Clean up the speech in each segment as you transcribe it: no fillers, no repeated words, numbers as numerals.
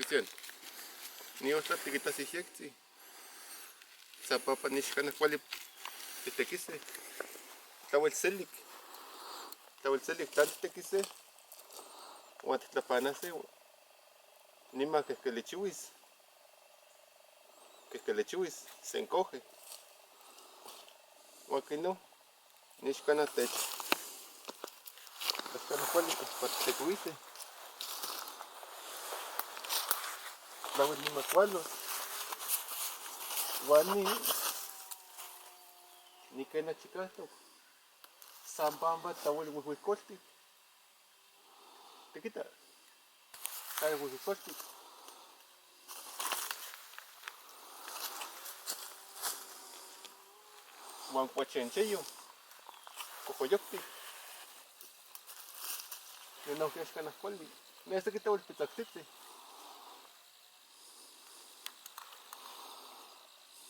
Cristian. Ni ojtla tiquitas ijyectzi. Zapapa nixcana cuali titequise. Tlauel selik. Tlauel selik tlan titequise. Huan titlapanase. Nima quehquelichihuis. Quehquelichihuis. Se encoge. Huan quino nixcana tech. Axcana cuali para titecuise. Tlauel nima cualos. Huan ni nikena chicahtoc. San pampa tlauel huihuicoltic. Tiquita. Tlauel huihuicoltic. Huan cuachencheyo. Cocoyoctic. Ninohki axcana cuali. Mira, este quita el pitzactzitzi.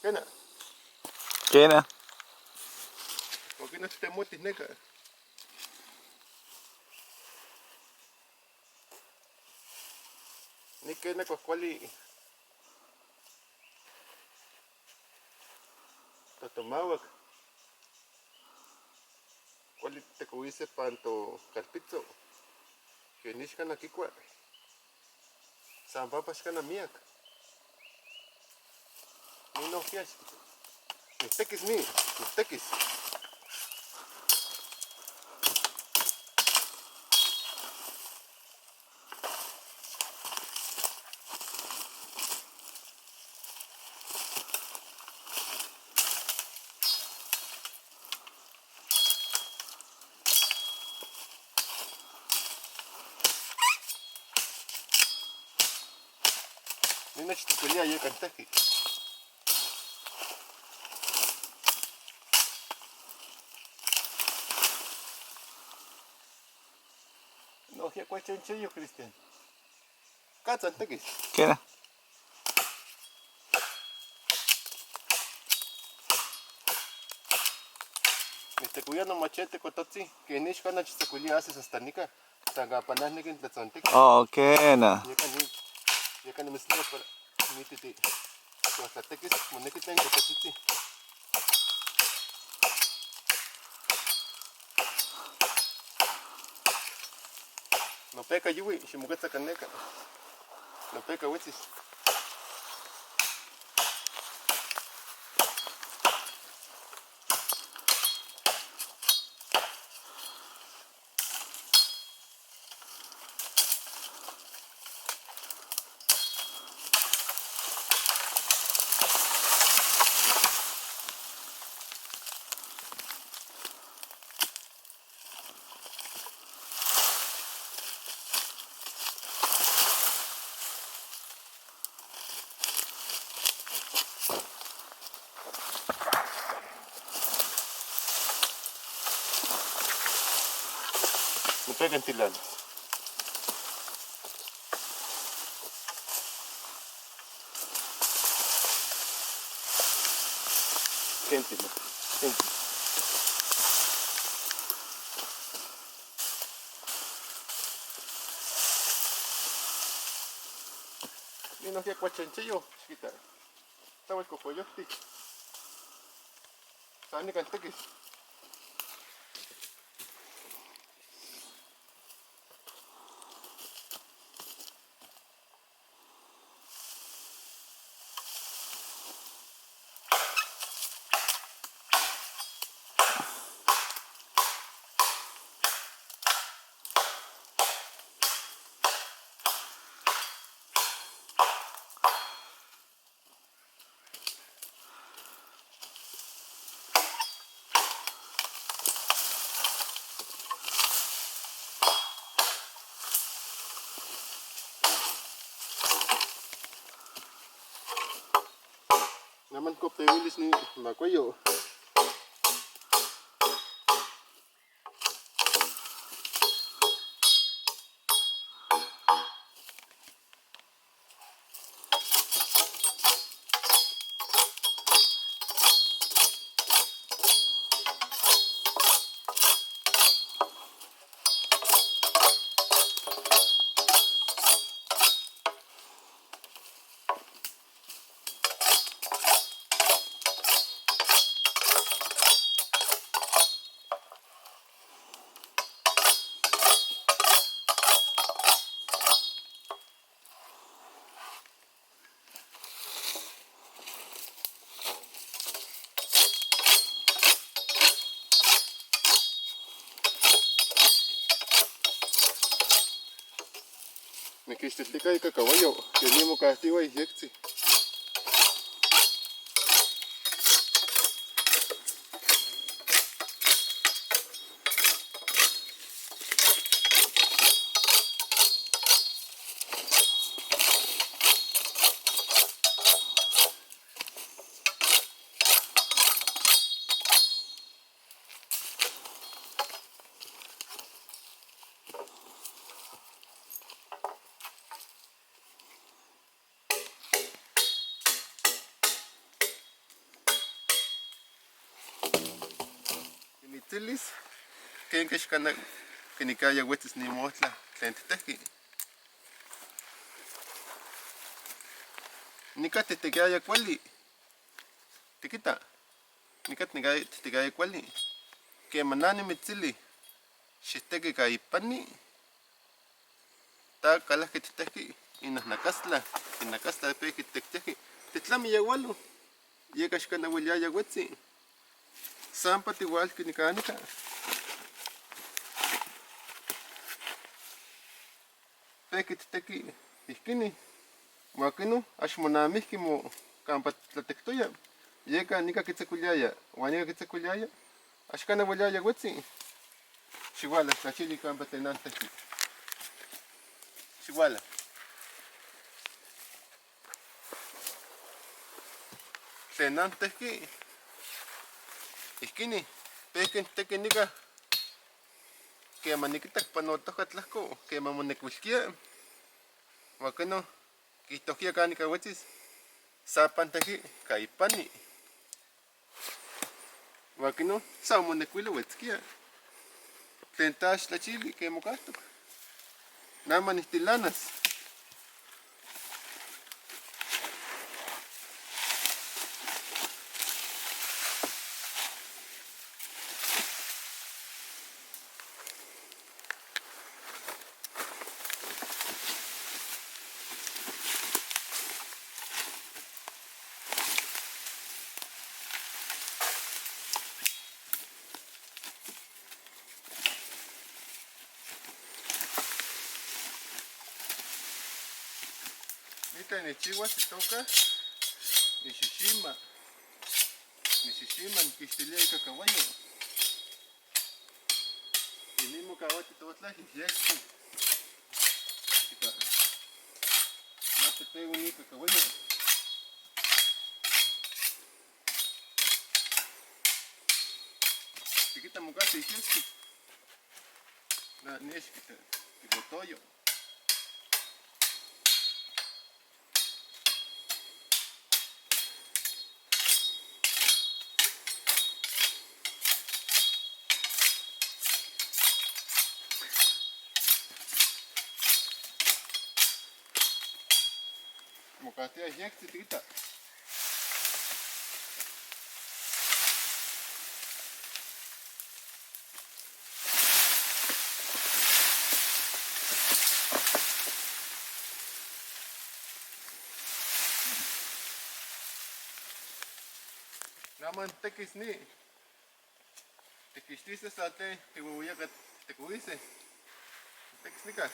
Kena. Kena. ¿Por qué no te muetes, neca? Ni kena cuascuali. Totomawak. Cuali tecuise panto calpitzo. Que nixcana kikua. San papa xcana miak. Ni no fiax. Nistekis mi, nistekis. Ni nechticuilia yekan teji. No, ya cuachencheyo, Cristian. Katzan tekis. Kena. Nistecuyano machete kototzi, que nixcana chistacuilia haces hasta nica. Sangapanahnequi tlatzontic. Oh, kena. Yekan ni mitztla para nititi. Tlatekis, moneki tlen kototzitzi. No peka yuwi, ximoketza kaneka. No peka huetzis. No pegan tilanes. Gente, gente. Ni no cuachencheyo, chiquita. Estaba el cocoyotic. Sani cantequis. Naman ko pewilis ni Makuyo. Niquixtiltica ika caballo, que ni mocahtiwa yectzi. Nitzilis, ken kixkana kinikaya huetzis ni mostla tlen titejki. Nika titekiaya kuali. Tikita. Nika titekiaya kuali. Keman nimitzili xiteki ka ipani. Ta kalajki titejki inajnakastla. Inakastla pejki titektejki. Titlami yagualo. Yeka xkana hueliaya huetzi. Sampa igual que nika. Pejki titeki ihkini. Huan ax monamijki mo kampa tlatektoya. Yeka nika kitzakuiliaya. Huan nika kitzakuiliaya. Axkana hueliaya huetzi. Xihuala, tlachili kampa tlen antejki. Xihuala. Tlen antejki. Ihkini, pejki teki nika. Keman nikitak panotoka tlajko, keman monekuilkia. Huan keno, kijtohkia kanika huetzis. Sapan teki ka ipani. Huan keno, sa monekuilo huetzkia. Tlen ta xtlachili ke mokahtok. Nama nihtilanas. Nita nichihuas itoka nixixima. Nixixima nikixtilia ika caballo. Y mismo caballo totla yexi. No te pego ni caballo. Chiquita mukasi yexi. Na nexquita tibotoyo. Mokahtia yektzi tikita. Naman tekis ni. Tekixtise sa tlen tihuehueyaca tekuise. Tekis nika.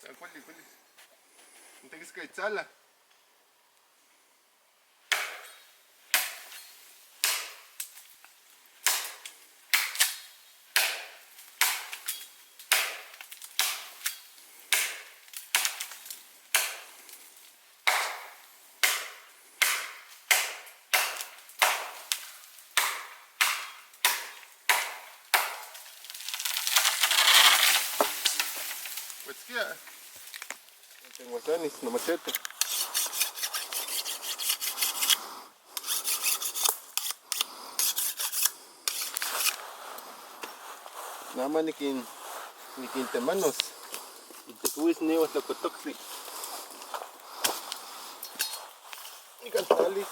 Sa kuali, kuali. Tekis ka itzala. Huetzkia. Tenguasanis, no machete. Nama nikin temanos. Tekuis ni huatlacotoxtli. Nikan tlalis.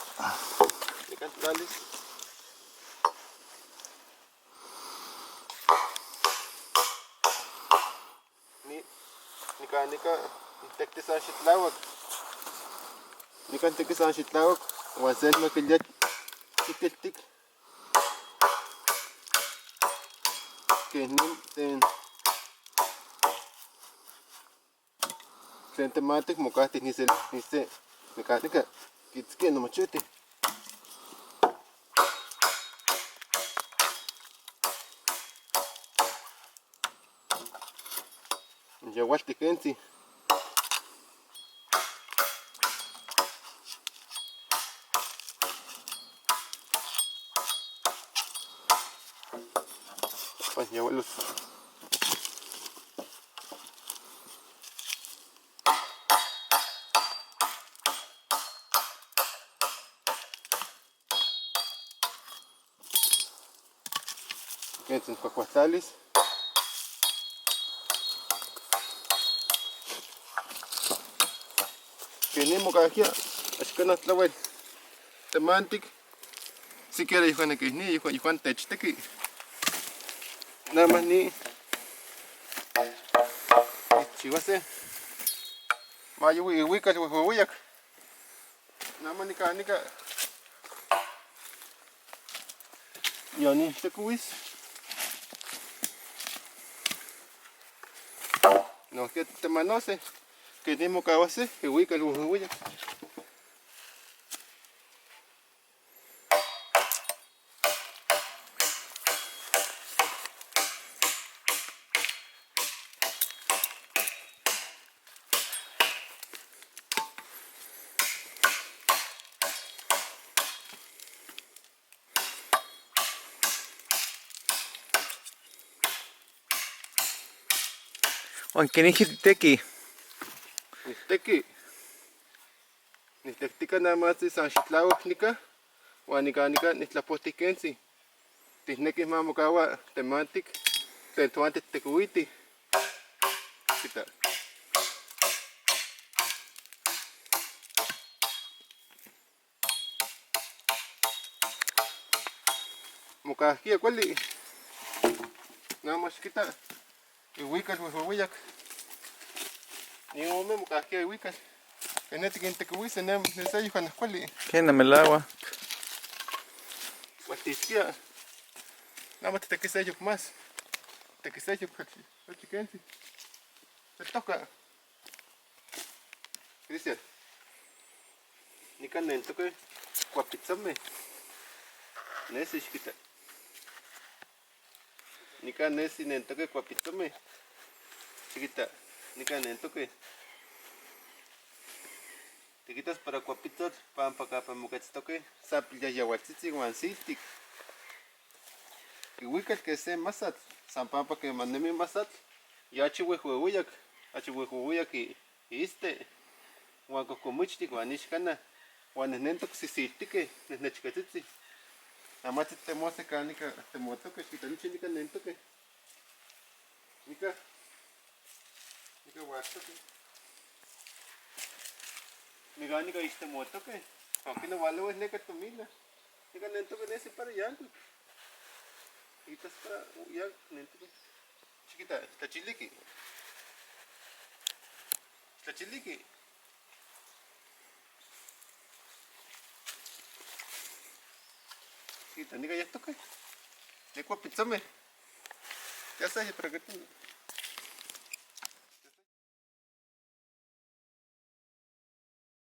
Nikan tlalis. Ni nika nika tekti san xitlawak. Nikan teki san xitlawak. Huan se maquilia chiquiltic. Que nin ten Tlen temantik mokahti ni se ni se nika nika kitzkia no machete. Yawalti kentzi. Pan yawalos. Kentzi kuakuatlalis. Keni mokahkia axkanah tlawel temantik siquiera yehua nikihni yehua yehua techteki. Nada más ni chihuase mayowi ihuikal huehuehuiyak. Nada más nika nika yani tekuis. No que temanose que ni mokawase ihuikal huehuehuiyak. Huan kenijki titeki. Nihteki. Nihtektika nada más san xitlawak nika uan nika nika nitlapohti kentzi. Tihnekih ma mokawa temantik tlen toan titekuitih. Kita. Mokahkia kuali. Nada más xikita ihuikal huehuehuiyak. Ni ome mokahkia ihuikal. Kene tikintekiuise ne ne se yehua kuali. Kena melahua. Kualtiskia. Nada más tetekiseyok más. Tekiseyok kachi kentzi. Se toca. Cristian. Nikan nentoke kuapitzameh. Nesi xikita. Nikan nesi nentoke kuapitzameh. Chiquita, nikan nentoke. Tiquitas para kuapitzotl pampa kampa moketztoke sa pilyayahualtzitzi uan siltik. Ihuikal que se masatl, san pampa queman nemi masatl, ya achi huehuehuiyak, achi huehuehuiyak iste, uan kohkomichtik uan ixkanah, uan nehnentok sisiltike, nehnechketzitzin. Amatzi temose kanika temotoke, xikita nochi nikan nentoke. Nika, nika huaxtoke. Nika nika ixtemotoke. Aqui no waloes neka tomila. Nika nentoke nesi para yankuik. Itas para yankuik nentoke. Chiquita, tlachiliki. Tlachiliki. Chiquita, nika yahtoke. Nikuapitzameh. Ya sabes, pero que tú.